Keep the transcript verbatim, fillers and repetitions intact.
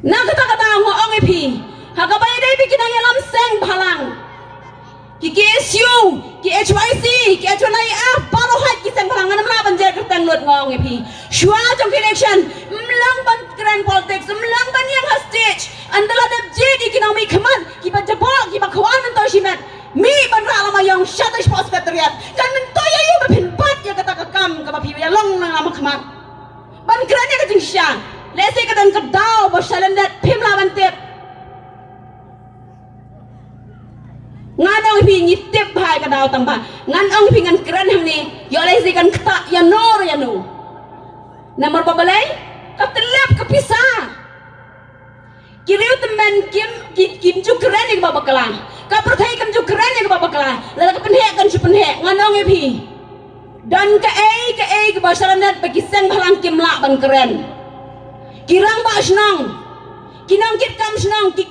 Na kata ka daw nga ong ïa phi, ha kaba ïadei bad ki nongïalam seng bhalang, ki KSU, ki HYC, ki HYF, baroh hi ki seng bhalang, ngan ym lah ban jer kyrteng lut, nga ong ïa phi. Shuwa jong ki election, ym long ban kren politics, ym long ban ïeng ha stage. Ynda la dep jied ïa ki nongmihkhmat kiba jaboh, kiba khwan myntoi shimet, mih ban rah lama ïong shatei shapoh Secretariat. Kan myntoi ïa u ba phin bat ïa kata ka kam kaba phi ïa long na lama khmat ban kren ïa ka jingshisha. Lehse ka don ka daw ba shalyndet phim lah ban tip. Ngan ong ïa phi, ngi tip bha ïa ka daw, tang ba ngan ong ïa phi, ngan kren hangne, ïoh lehse kan ktah ïano re ïano. Namar ba balei? Ka tyllep ka pisa. Ki riew tymmen kim, ki, kim ju kren ïa kaba bakla. Ka pyrthei kam ju kren ïa kaba bakla. Lada ka pynheh kan ju pynheh. Ngan ong ïa phi, don kaei kaei kaba shalyndet ba ki seng bhalang kim lah ban kren. Ki rangbah shnong, ki nongkitkam shnong, ki